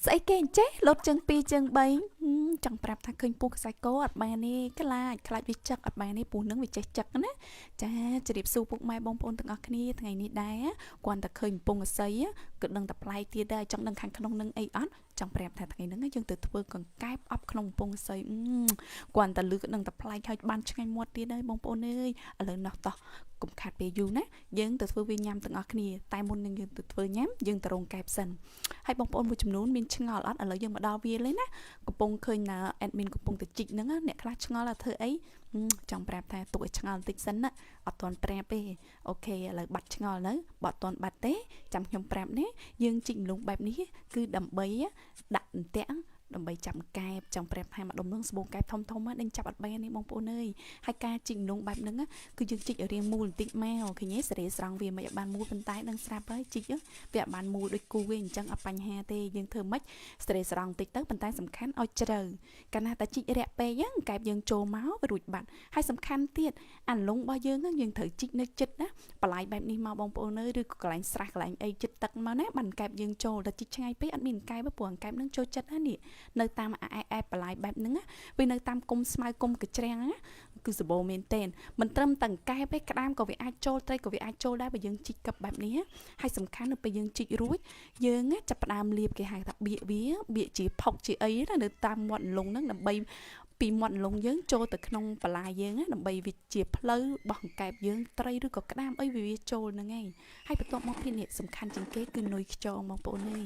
ស្អីគេអញ្ចេះលោតជើង2ជើង3ចង់ប្រាប់ថាឃើញពស់ខ្សែកអត់បានទេខ្លាចខ្លាចវាចឹកអត់បានទេពស់នឹងវាចេះចឹកណាចាជម្រាបសួរពុកម៉ែបងប្អូនទាំងអស់គ្នាថ្ងៃនេះដែរគ្រាន់តែឃើញកំពង់អសីក៏ដឹងតែប្លែកទៀតដែរចង់ដឹងខាងក្នុងនឹងអីអត់ចង់ប្រាប់ថាថ្ងៃហ្នឹងយើងទៅធ្វើកង្កែបអប់ក្នុងកំពង់អសីគ្រាន់តែលឺក៏ដឹងតែប្លែកហើយបានឆ្ងាញ់មាត់ទៀតហើយបងប្អូនអើយឥឡូវណោះតោះកុំខាត់ពេលយូរណាយើងទៅធ្វើវាញ៉ាំទាំងអស់គ្នាតែមុននឹងយើងទៅធ្វើញ៉ាំយើងទៅរងកែបសិនហើយបងប្អូនមួយចំនួនមានឆ្ងល់អត់ឥឡូវយើងមកដល់វាលេណាកំពុងឃើញណា admin កំពុងតែជីកហ្នឹងអ្នកខ្លះឆ្ងល់ថាធ្វើអីចង់ប្រាប់ថាទុកឲ្យឆ្ងល់បន្តិចសិនណាអត់ទាន់ប្រាប់ទេOK ឥឡូវបាត់ឆ្ងល់នៅបើអត់ទាន់បាត់ទេចាំខ្ញុំប្រាប់ណាយើងជីកលងបែបនេះគឺដើម្បីដាក់អន្ទាក់ដើម្បីចាប់កែបចង់ប្រាប់ថាម្ដុំនឹងស្បូងកែបធំធំដេញចាប់អត់បានទេបងប្អូនអើយហើយការជីកលងបែបហ្នឹងគឺយើងជីកឲ្យរាងមូលបន្តិចមកឃើញទេសេរីស្រង់វាមិនឲ្យបានមូលប៉ុន្តែដឹងស្រាប់ហើយជីកវាអត់បានមូលដូចគូវាអញ្ចឹងអត់បញ្ហាទេយើងធ្វើម៉េចសេរីស្រង់បន្តិចទៅប៉ុន្តែសំខាន់ឲ្យជ្រៅកាលណាតែជីករាក់ពេកហ្នឹងកែបយើងចូលមកវារួចបាត់ហើយសំខាន់ទៀតអាលងរបស់យើងហ្នឹងយើងត្រូវជីកនៅចិត្តណាបន្លាយបែបនេះមកបងប្អូនអើយឬក៏កន្លែងស្រះកន្លែងអីចិត្តទឹកមកណាបានកែបយើងចូលតែជីកឆ្ងាយពេកអត់មានកែបព្រោះកែបហ្នឹងចូលចិត្តណានេះនៅតាមអែអែបន្លាយបែបហ្នឹងវានៅតាមគុំស្មៅគុំកច្រាំងណាគឺសបោមែនទែនមិនត្រឹមតែកែបទេក្តាមក៏វាអាចចូលត្រីក៏វាអាចចូលដែរបើយើងជីកកឹបបែបនេះហើយសំខាន់នៅពេលយើងជីករួចយើងចាប់ផ្ដើមលាបគេហៅថាបៀកវាបៀកជាផុកជាអីណានៅតាមមាត់លងហ្នឹងដើម្បីពីមាត់លងយើងចូលទៅក្នុងបន្លាយយើងណាដើម្បីវាជាផ្លូវរបស់អង្កែបយើងត្រីឬក៏ក្តាមអីវាចូលហ្នឹងឯងហើយបន្ទាប់មកពីនេះសំខាន់ជាងគេគឺនុយខ្យងបងប្អូនអើយ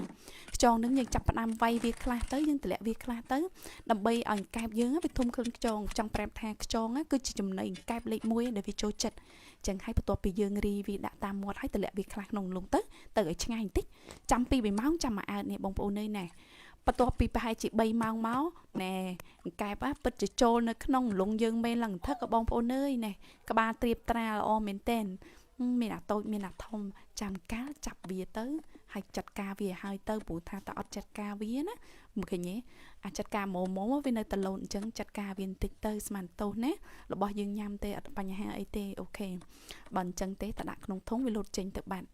ខ្យងហ្នឹងយើងចាប់ផ្ដើមវាយវាខ្លះទៅយើងតម្លាក់វាខ្លះទៅដើម្បីឲ្យអង្កែបយើងវាធំក្លិនខ្យងចង់ប្រាប់ថាខ្យងគឺជាចំណីអង្កែបលេខ1ដែលវាចូលចិត្តចឹងហើយបន្ទាប់ពីយើងរីវាដាក់តាមមាត់ហើយតម្លាក់វាខ្លះក្នុងលងទៅទៅឲ្យឆ្ងាយបន្តិចចាំ2 3ម៉ោងចាំមកអើតនេះបងប្អូនអើយណែបន្ទាប់ពីប្រហែលជា3ម៉ោងមកណែអង្កែបពិតជាចូលនៅក្នុងលងយើងមែនឡើងថឹកបងប្អូនអើយណែក្បាលត្រៀបត្រាល្អមែនទែនមានអាតូចមានអាធំចាំកាលចាប់វាទៅហើយចាត់ការវាឲ្យទៅព្រោះថាតើអត់ចាត់ការវាណាមកឃើញទេអាចចាត់ការម៉ូម៉ូវានៅតលូនអញ្ចឹងចាត់ការវាបន្តិចទៅស្មានទោសណារបស់យើងញ៉ាំទេអត់បញ្ហាអីទេOK បើអញ្ចឹងទេតដាក់ក្នុងធុងវាលោតចេញទៅបាត់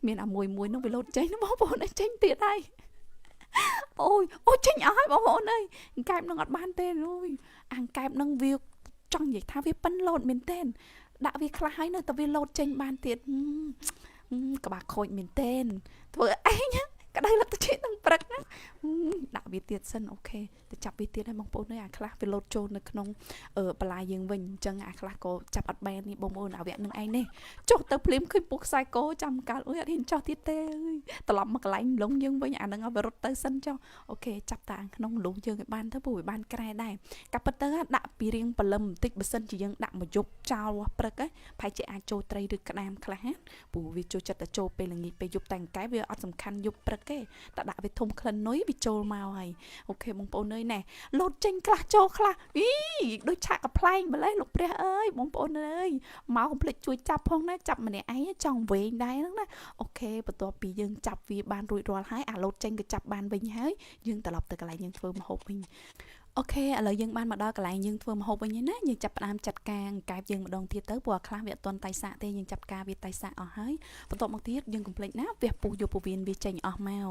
មានអាមួយមួយនោះវាលោតចេញបងប្អូនចេញទៀតហើយអូយអូចេញអស់ហើយបងប្អូនអើយអង្កែបនឹងអត់បានទេអូយអង្កែបនឹងវាចង់និយាយថាវាប៉ិនលោតមែនទែនដាក់វាខ្លះហើយនៅតែវាលោតចេញបានទៀតក្បាលខូចមែនទែនធ្វើឯងក្តៅលឹកទៅជិះនឹងព្រឹកណាដាក់វាទៀតសិន OK ទៅចាប់វាទៀតហើយបងប្អូនអើយអាខ្លះវាលោតចូលនៅក្នុងបន្លាយយើងវិញអញ្ចឹងអាខ្លះក៏ចាប់អត់បាននេះបងប្អូនអាវៈនឹងឯងនេះចុះទៅភ្លាមឃើញពុះខ្សែកចាំកាលអុយអត់ហ៊ានចោះទៀតទេអើយត្រឡប់មកកន្លែងលងយើងវិញអានឹងឲ្យវារត់ទៅសិនចុះOK ចាប់តាក្នុងលងយើងឲ្យបានទៅព្រោះវាបានក្រែដែរកាពិតទៅដាក់ពីរៀងព្រលឹមបន្តិចបើសិនជាយើងដាក់មកយប់ចោលព្រឹកប្រហែលជាអាចចូលត្រីឬក្តាមខ្លះណាព្រោះវាចូលចិត្តតែចូលពេលល្ងាចពេលយប់តែអង្កែវាអត់សំខាន់យប់ព្រឹកទេតែដាក់វាធំក្លិននុយវាចូលមកហើយ OK បងប្អូនអើយណែលោតចេញខ្លះចូលខ្លះអីដូចឆាកកំ pl ែងម្លេះលោកព្រះអើយបងប្អូនអើយមកកុំភ្លេចជួយចាប់ផងណាចាប់ម្នាក់ឯងចង់វែងដែរហ្នឹងណាOK បន្ទាប់ពីយើងចាប់វាបានរួចរាល់ហើយអាលោតចេញក៏ចាប់បានវិញហើយយើងត្រឡប់ទៅកន្លែងយើងធ្វើម្ហូបវិញ OK ឥឡូវយើងបានមកដល់កន្លែងយើងធ្វើម្ហូបវិញហើយណាយើងចាប់ផ្ដើមចាត់ការអង្កែបយើងម្ដងទៀតទៅព្រោះអាខ្លះវាអត់ទាន់តៃសាក់ទេយើងចាប់ការវាតៃសាក់អស់ហើយបន្ទាប់មកទៀតយើងកុំភ្លេចណាវះពុះយកពោះវៀនវាចេញអស់មក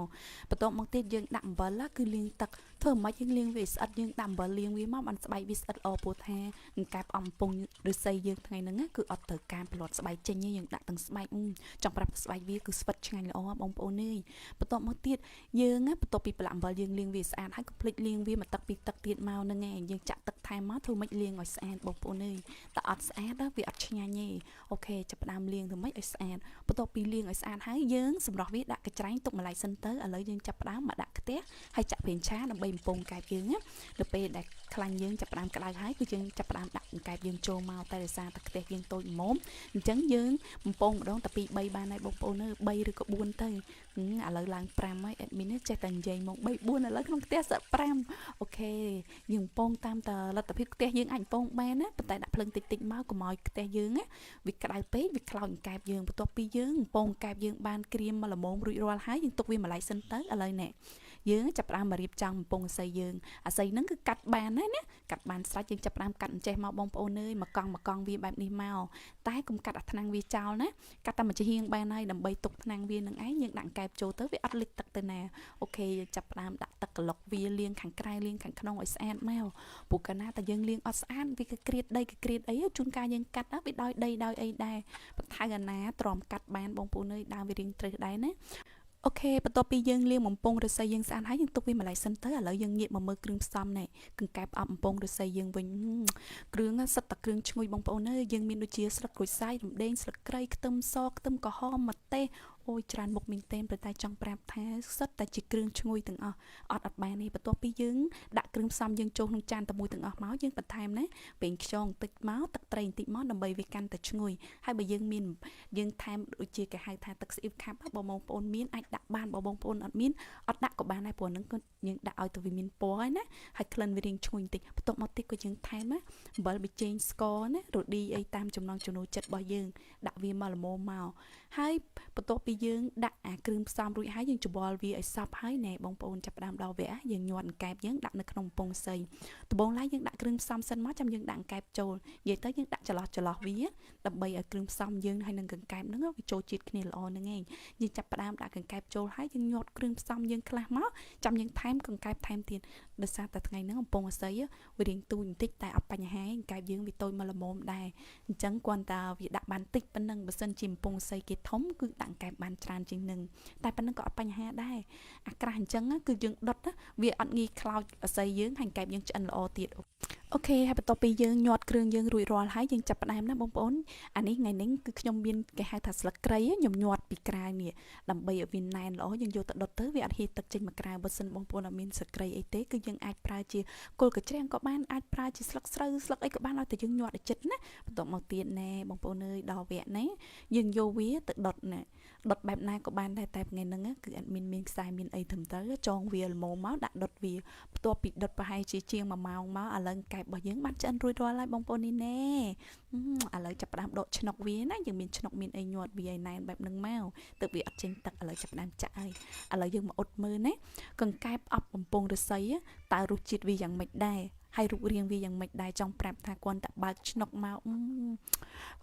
បន្ទាប់មកទៀតយើងដាក់អំបិលគឺលាងទឹកធ្វើមិនយើងលាងវាស្អិតយើងដាក់អំបិលលាងវាមកបានស្បែកវាស្អិតល្អព្រោះថាអង្កែបអំពងឫស្សីយើងថ្ងៃហ្នឹងគឺអត់ត្រូវការផលិតស្បែកចេញទេយើងដាក់ទាំងស្បែកចង់ប្រាប់ស្បែកវាគឺស្វិតឆ្ងាញ់ល្អបងប្អូនអើយបន្ទាប់មកទៀតយើងបន្ទាប់ពីប្រឡាក់អំបិលយើងលាងវាស្អាតហើយកុំភ្លេចលាងវាមួយទឹកពីរទឹកទៀតមកហ្នឹងឯងយើងចាក់ទឹកថែមមកធ្វើម៉េចលាងឲ្យស្អាតបងប្អូនអើយតែអត់ស្អាតវាអត់ឆ្ងាញ់ទេOK ចាប់ផ្ដើមលាងធ្វើម៉េចឲ្យស្អាតបន្ទាប់ពីលាងឲ្យស្អាតហើយយើងសម្រោះវាដាក់កញ្ច្រែងទុកម្លាយសិនទៅឥឡូវយើងចាប់ផ្ដើមមកដាក់ខ្ទះហើយចាក់ប្រេងឆាដើម្បីបំពងកែបយើងណានៅពេលដែលខ្លាញ់យើងចាប់ផ្ដើមក្តៅហើយគឺយើងចាប់ផ្ដើមដាក់កែបយើងចូលមកតែដោយសារតែខ្ទះយើងតូចល្មមអញ្ចឹងយើងបំពងម្ដងតែ2 3បានហើយបងប្អូនអើយ3ឬក៏4ទៅឥឡូវឡើង5ហើយ admin ចេះតែនិយាយមក3 4ឥឡូវក្នុងផ្ទះសឹក5OK យើងពងតាមតលទ្ធភាពផ្ទះយើងអាចពងបានណាប៉ុន្តែដាក់ភ្លើងតិចតិចមកកុំឲ្យផ្ទះយើងណាវាក្តៅពេកវាខ្លោចកែបយើងបន្ទាប់ពីយើងពងកែបយើងបានក្រៀមមកល្មមរួចរាល់ហើយយើងទុកវាម្លាយសិនទៅឥឡូវនេះ យើងចាប់ផ្ដើមមករៀបចំបំពង់ឫស្សីយើងអាស័យហ្នឹងគឺកាត់បានហើយណាកាត់បានស្រេចយើងចាប់ផ្ដើមកាត់អញ្ចេះមកបងប្អូនអើយមកកង់មកកង់វាបែបនេះមកតែកុំកាត់អាថ្នាំងវាចោលណាកាត់តែមួយជាហៀងបានហើយដើម្បីទុកថ្នាំងវានឹងឯងយើងដាក់កែបចូលទៅវាអត់លិចទឹកទៅណាអូខេយើងចាប់ផ្ដើមដាក់ទឹកក្លុកវាលាងខាងក្រៅលាងខាងក្នុងឲ្យស្អាតមកព្រោះកាលណាតែយើងលាងអត់ស្អាតវាគឺក្រៀតដីគឺក្រៀតអីជួនកាលយើងកាត់វាដោយដីដោយអីដែរបន្ថៅអាណាទ្រាំកាត់បានបងប្អូនអើយដើមវារៀងត្រឹសដែរណាអូខេបន្ទាប់ពីយើងលាងបំពង់ឫស្សីយើងស្អាតហើយយើងទុកវាម្ល៉េះសិនទៅឥឡូវយើងងាកមកមើលគ្រឿងផ្សំនេះកង្កែបអប់បំពង់ឫស្សីយើងវិញគ្រឿងសិតតែគ្រឿងឈ្ងុយបងប្អូនអើយយើងមានដូចជាស្លឹកក្រូចសើចរំដេងស្លឹកគ្រៃខ្ទឹមសខ្ទឹមក្រហមម្ទេសអូយច្រើនមុខមែនទែនប៉ុន្តែចង់ប្រាប់ថាសុទ្ធតែជាគ្រឿងឈ្ងុយទាំងអស់អត់បានទេបន្ទាប់ពីយើងដាក់គ្រឿងផ្សំយើងចូលក្នុងចានតែមួយទាំងអស់មកយើងបន្ថែមណាប្រេងខ្យងបន្តិចមកទឹកត្រីបន្តិចមកដើម្បីវាកាន់តែឈ្ងុយហើយបើយើងមានយើងថែមដូចជាគេហៅថាទឹកស្អ៊ីបខាប់បើបងប្អូនមានអាចដាក់បានបើបងប្អូនអត់មានអត់ដាក់ក៏បានដែរព្រោះហ្នឹងគឺយើងដាក់ឲ្យទៅវាមានពណ៌ហើយណាហើយក្លិនវារៀងឈ្ងុយបន្តិចបន្ទាប់មកទៀតក៏យើងថែមណាអំបិលប៊ីចេងស្ករណារឌីអីតាមចំណង់ចំណូលចិត្តរបស់យើងដាក់វាមកល្មមមកហើយបន្ទាប់ពីយើងដាក់អាគ្រឿងផ្សំរួចហើយយើងច្បល់វាឲ្យសព្វហើយណែបងប្អូនចាប់ផ្ដើមដល់វគ្គយើងញាត់អង្កែបយើងដាក់នៅក្នុងកំពង់សីដំបូងឡើយយើងដាក់គ្រឿងផ្សំសិនមកចាំយើងដាក់អង្កែបចូលនិយាយទៅយើងដាក់ចន្លោះចន្លោះវាដើម្បីឲ្យគ្រឿងផ្សំយើងហើយនឹងកង្កែបហ្នឹងវាចូលជាតិគ្នាល្អហ្នឹងឯងយើងចាប់ផ្ដើមដាក់កង្កែបចូលហើយយើងញាត់គ្រឿងផ្សំយើងខ្លះមកចាំយើងថែមកង្កែបថែមទៀតដោយសារតែថ្ងៃហ្នឹងកំពង់សីវារៀងទូចបន្តិចតែអត់បញ្ហាកង្កែបយើងវាតូចមកល្មមដែរអញ្ចឹងគ្រាន់តែវាដាក់បានតិចប៉ុណ្ណឹងបើសិនជាកំពង់សីគេធំគឺដាក់កង្កែបបានច្រើនជាងនឹងតែប៉ុណ្ណឹងក៏អត់បញ្ហាដែរអាក្រាស់អញ្ចឹងគឺយើងដុតវាអត់ងាយខ្លោចអស័យយើងហើយកែបយើងឆ្អិនល្អទៀតអូខេហើយបន្ទាប់ពីយើងញាត់គ្រឿងយើងរួចរាល់ហើយយើងចាប់ផ្ដើមណាបងប្អូនអានេះថ្ងៃនេះគឺខ្ញុំមានគេហៅថាស្លឹកគ្រៃខ្ញុំញាត់ពីក្រៅនេះដើម្បីឲ្យវាណែនល្អយើងយកទៅដុតទៅវាអត់ហៀទឹកចេញមកក្រៅបើសិនបងប្អូនអត់មានស្លឹកគ្រៃអីទេគឺយើងអាចប្រើជាគល់កញ្ច្រៀងក៏បានអាចប្រើជាស្លឹកស្រូវស្លឹកអីក៏បានឲ្យតែយើងញាត់ឲ្យចិត្តណាបន្ទាប់មកទៀតណែបងប្អូនអើយដល់វគ្គណាយើងយកវាទៅដុតណាដុតបែបណាក៏បានដែរតែថ្ងៃហ្នឹងគឺអត់មានមានខ្សែមានអីត្រឹមត្រូវចងវាល្មមមកដាក់ដុតវាបន្ទាប់ពីដុតប្រហែលជាជាង1ម៉ោងមកឥឡូវកែបរបស់យើងបានឆ្អិនរួចរាល់ហើយបងប្អូននេះណែឥឡូវចាប់ផ្ដើមដកឆ្នុកវាណាយើងមានឆ្នុកមានអីញាត់វាឲ្យណែនបែបហ្នឹងមកទៅវាអត់ចេញទឹកឥឡូវចាប់ផ្ដើមចាក់ហើយឥឡូវយើងមកអ៊ុតមើលណាកង្កែបអប់បំពង់ឫស្សីតើរសជាតិវាយ៉ាងម៉េចដែរហើយរូបរាងវាយ៉ាងម៉េចដែរចង់ប្រាប់ថាគាត់តែបើកឆ្នុកមក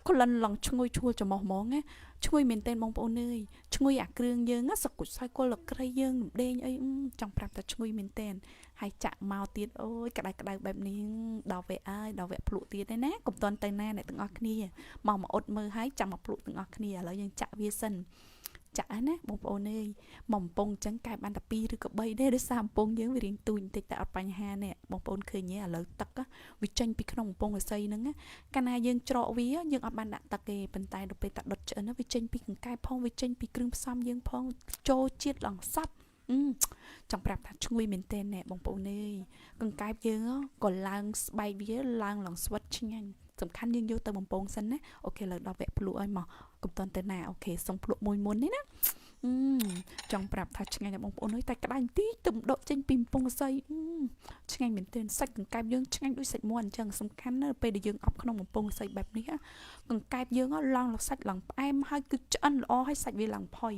ក្លិនឡងឈ្ងុយឈួលច្រមុះហ្មងណាឈ្ងុយមែនទែនបងប្អូនអើយឈ្ងុយអាគ្រឿងយើងសគុជសៃគល់ក្រៃយើងរំដេងអីចង់ប្រាប់ថាឈ្ងុយមែនទែនហើយចាក់មកទៀតអូយក្តៅក្តៅបែបនេះដល់វគ្គហើយដល់វគ្គភ្លក់ទៀតឯណាកុំតន់ទៅណាអ្នកទាំងអស់គ្នាមកមកអ៊ុតមើលហើយចាំមកភ្លក់ទាំងអស់គ្នាឥឡូវយើងចាក់វាសិនចាក់ណាបងប្អូនអើយមកកំពង់អញ្ចឹងកែបានតែ2ឬក៏3ទេដោយសារកំពង់យើងវារៀងទូចបន្តិចតែអត់បញ្ហានេះបងប្អូនឃើញទេឥឡូវទឹកវាចេញពីក្នុងកំពង់ឫស្សីហ្នឹងកាលណាយើងច្រកវាយើងអត់បានដាក់ទឹកទេប៉ុន្តែដល់ពេលតាដុតឆ្អិនវាចេញពីកង្កែបផងវាចេញពីគ្រឿងផ្សំយើងផងចូលជាតិឡើងសັບចង់ប្រាប់ថាឈ្ងុយមែនទែនណែបងប្អូនអើយកង្កែបយើងក៏ឡើងស្បែកវាឡើងឡើងស្វិតឆ្ងាញ់សំខាន់យើងយកទៅបំពងសិនណាអូខេលើដល់វគ្គភ្លក់ឲ្យមកកុំតន់ទៅណាអូខេសុំភ្លក់មួយមុននេះណាចង់ប្រាប់ថាឆ្ងាញ់ណាស់បងប្អូនអើយតែក្តៅបន្តិចទៅដកចេញពីកំពង់សីឆ្ងាញ់មែនទែនសាច់កង្កែបយើងឆ្ងាញ់ដូចសាច់មាន់អញ្ចឹងសំខាន់ណាស់ពេលដែលយើងអប់ក្នុងកំពង់សីបែបនេះកង្កែបយើងឡើងសាច់ឡើងផ្អែមហើយគឺឆ្អិនល្អហើយសាច់វាឡើងផុយ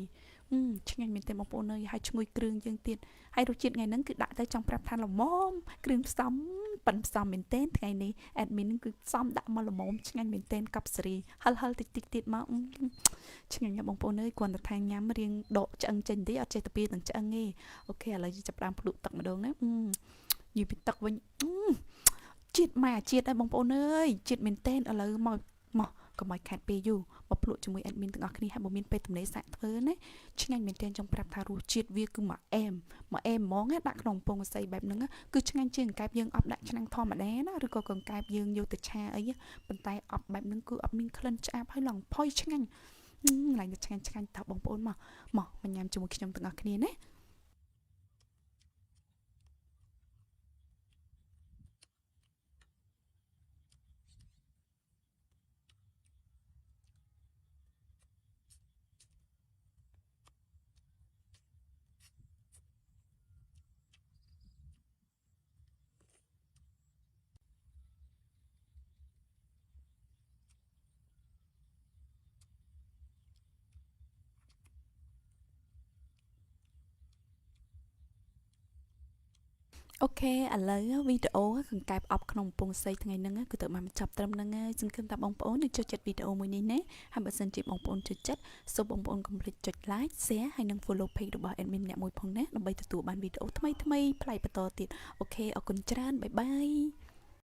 ឆ្ងាញ់មែនទេបងប្អូនអើយហើយឈ្ងុយគ្រឿងយើងទៀតហើយរសជាតិថ្ងៃហ្នឹងគឺដាក់ទៅចង់ប្រាប់ថាល្មមគ្រឿងផ្សំប៉ិនផ្សំមែនទែនថ្ងៃនេះ admin គឺផ្សំដាក់មកល្មមឆ្ងាញ់មែនទែនកប់សេរីហិលហិលតិចតិចទៀតមកឆ្ងាញ់ណាស់បងប្អូនអើយគ្រាន់តែថាញ៉ាំរៀងដកឆ្អឹងចេញតិចអត់ចេះទៅពីទាំងឆ្អឹងទេអូខេឥឡូវចាប់ផ្ដើមភ្លក់ទឹកម្ដងណាយីពីទឹកវិញជាតិម៉ែអាជាតិដែរបងប្អូនអើយជាតិមែនទែនឥឡូវមកមកកុំឲ្យខាត់ពេលយូរមកភ្លក់ជាមួយ admin ទាំងអស់គ្នាហើយបើមានពេលទំនេរសាកធ្វើណាឆ្ងាញ់មែនទែនចង់ប្រាប់ថារសជាតិវាគឺមកអែមមកអែមហ្មងណាដាក់ក្នុងកំពង់ឫស្សីបែបហ្នឹងគឺឆ្ងាញ់ជាងកង្កែបយើងអប់ដាក់ឆ្នាំងធម្មតាណាឬក៏កង្កែបយើងយកទៅឆាអីប៉ុន្តែអប់បែបហ្នឹងគឺអត់មានក្លិនឆ្អាបហើយឡើងផុយឆ្ងាញ់ឡើងទៅឆ្ងាញ់ឆ្ងាញ់តើបងប្អូនមកមកមកញ៉ាំជាមួយខ្ញុំទាំងអស់គ្នាណា OK ឥឡូវវីដេអូកង្កែបអប់ក្នុងកំពង់សីថ្ងៃហ្នឹងគឺត្រូវបានបញ្ចប់ត្រឹមហ្នឹងហើយសង្ឃឹមថាបងប្អូននឹងចូលចិត្តវីដេអូមួយនេះណាហើយបើសិនជាបងប្អូនចូលចិត្តសូមបងប្អូនកុំភ្លេចចុច like share ហើយនិង follow page របស់ admin អ្នកមួយផងណាដើម្បីទទួលបានវីដេអូថ្មីៗប្លែកបន្តទៀត។ OK អរគុណច្រើន bye bye។